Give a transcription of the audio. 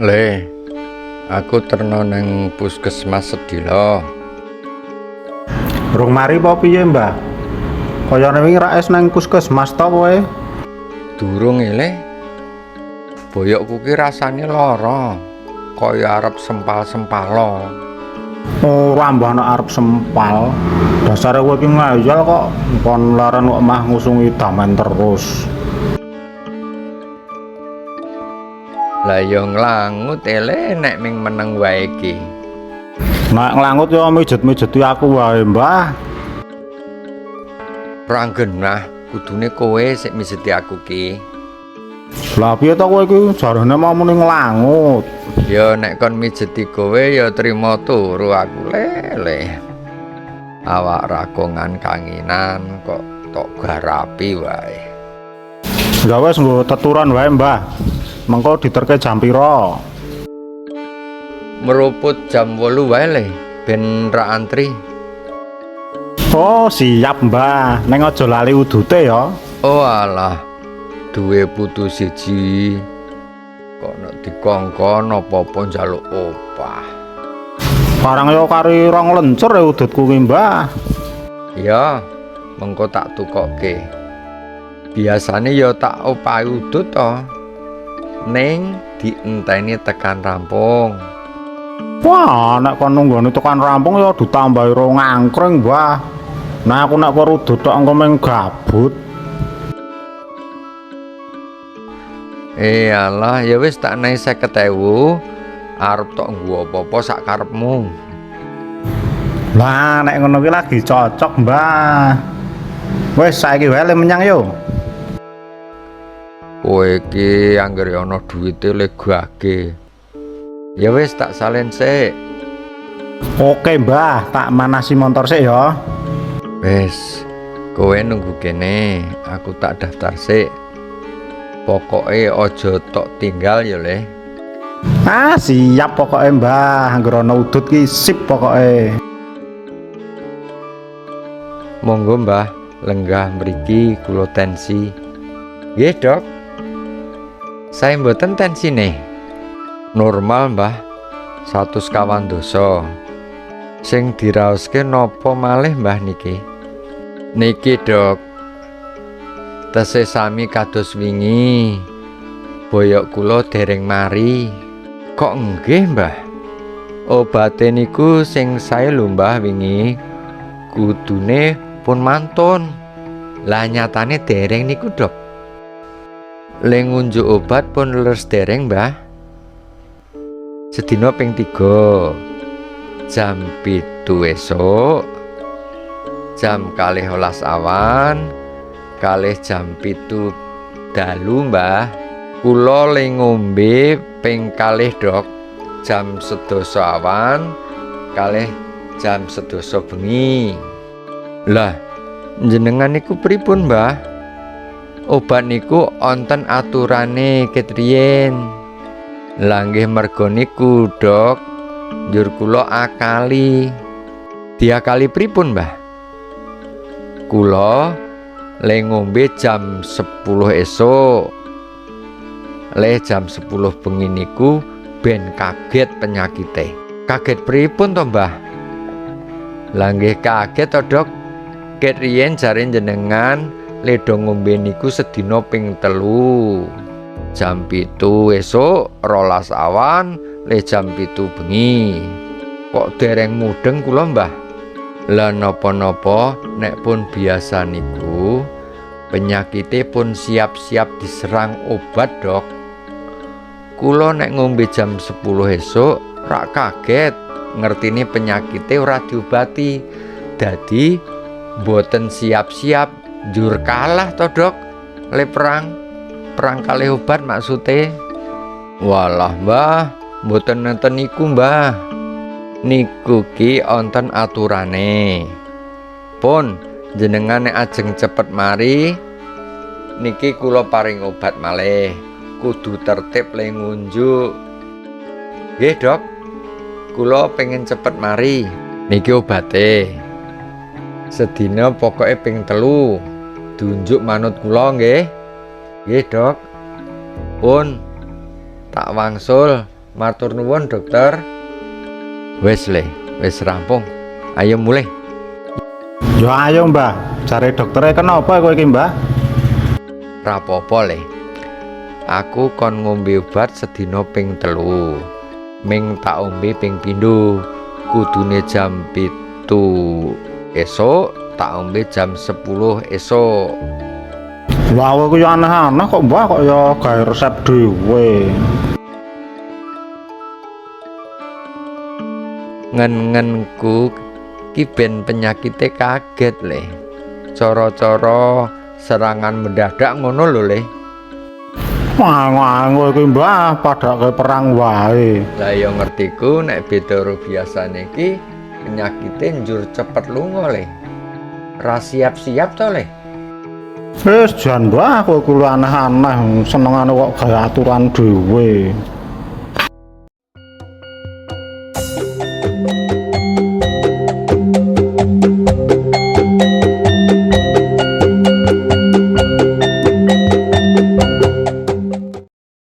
Le, aku terno nang puskesmas sedilo. Rung mari apa piye, Mbah? Kayane wingi ra es nang puskesmas to kowe? Durung ele. Boyokku ki rasane lara. Kaya arep sempal-sempalo. Ora, Mbah, nek arep sempal. Dasare kowe iki ngeyel kok, kon leren kok mah ngusungi damen terus. Lah ya nglangut ele nek ming meneng wae iki. Nek nglangut ya mijet-mijeti aku wae, Mbah. Ora genah, kudune kowe sik mijeti aku ki. Lah piye to kowe iki jarene mau muni nglangut. Ya nek kon mijeti kowe ya trimo turu aku lele. Awak rakongan kanginan kok tok garapi wae. Ya wis nggo teturan wae, Mbah. Mengko diterke jam pira? Meruput jam 8 wae le, ben ra antri. Oh, siap, Mbah. Ning aja lali udute ya. Oh alah, duwe putu siji kok nek dikongkon apa-apa njaluk opah. Barang ya kari rong lencer ya udutku ki, Mbah. Ya, mengko tak tukoke. Biasane ya tak opahi udut to. Ning dienteni tekan rampung. Wah, nek kon nunggoni tekan rampung ya ditambahi rong angkring, Mbah. Nah, aku nek perlu udut tok engko meng gabut. Eh alah, ya wis tak naik 50.000. Arep tok nggo apa-apa sak karepmu. Lah, nek ngono ki lagi cocok, Mbah. Wis saiki wae le menyang yo. Kowe iki anggere ana duwite legake. Ya wis tak salen sik. Oke, Mbah, tak manasi motor sik ya. Wis, kowe nunggu kene, aku tak daftar sik. Pokoke aja tok tinggal ya, Le. Ah, siap pokoke, Mbah. Anggere ana udut ki sip pokoke. Monggo, Mbah, lenggah mriki kula tensi. Nggih, Dok. Saya mboten tensine. Normal, Mbah. 100 dosa. Sing diraoske napa malih, Mbah niki? Niki, Dok. Tesih sami kados wingi. Boyok kula dereng mari. Kok nggih, Mbah? Obate niku sing sae lho, Mbah, wingi. Kudune pun mantun. Lah nyatane dereng niku, Dok. Le ngunjuk obat pun leres dereng, Mbah. Sedina ping 3. Jam 7 esuk, jam 12 awan, kalih jam 7 dalu, Mbah. Kula le ngombe ping 2, Dok. Jam 10 awan, kalih jam 10 bengi. Lah, njenengan niku pripun, Mbah? Obat niku onten aturane ket riyen. Lah nggih merga niku, Dok. Njur kula akali. Diakali pripun, Mbah? Kula le ngombe jam 10 esuk. Le jam 10 bengi niku ben kaget penyakite. Kaget pripun to, Mbah? Lah nggih kaget to, Dok. Ket riyen jare jenengan le do ngombe niku sedina ping 3. Jam 7 esuk, 12 awan, le jam 7 bengi. Kok dereng mudeng kula, Mbah? Lah napa-napa nek pun biasa niku penyakite pun siap-siap diserang obat, Dok. Kula nek ngombe jam 10 esuk rak kaget ngertine penyakite ora diobati. Dadi mboten siap-siap njur kalah to, Dok. Le perang kalih obat maksude. Walah, Mbah, mboten nenten niku, Mbah. Niku ki onten aturane. Pun jenengan nek ajeng cepet mari niki kula paring obat malih. Kudu tertib le ngunjuk. Nggih, Dok. Kula pengen cepet mari. Niki obate. Sedina pokoke ping 3. Diunjuk manut kula nggih. Nggih, Dok. Pun tak wangsul. Matur nuwun, dokter. Wis le, wis rampung. Ayo mulih. Ya ayo, Mbah. Jare doktere kenapa kowe iki, Mbah? Rapopo le. Aku kon ngombe obat sedina ping 3. Ming tak ombe ping pindho. Kudune jam 7 esuk, tak ombe jam 10 esuk. Lah kowe ku ya aneh-aneh kok, Mbah, kok ya gawe resep dhewe. Ngen-ngenku ki ben penyakite kaget le. Cara-cara serangan mendadak ngono lho le. Wah, kowe iki, Mbah, padake perang wae. Lah ya ngertiku nek beda karo biasane iki penyakite njur cepet lunga le. Ra siap-siap to le. Wis jan, Mbah, kowe ku aneh-aneh, senengane kok gawe aturan dhewe.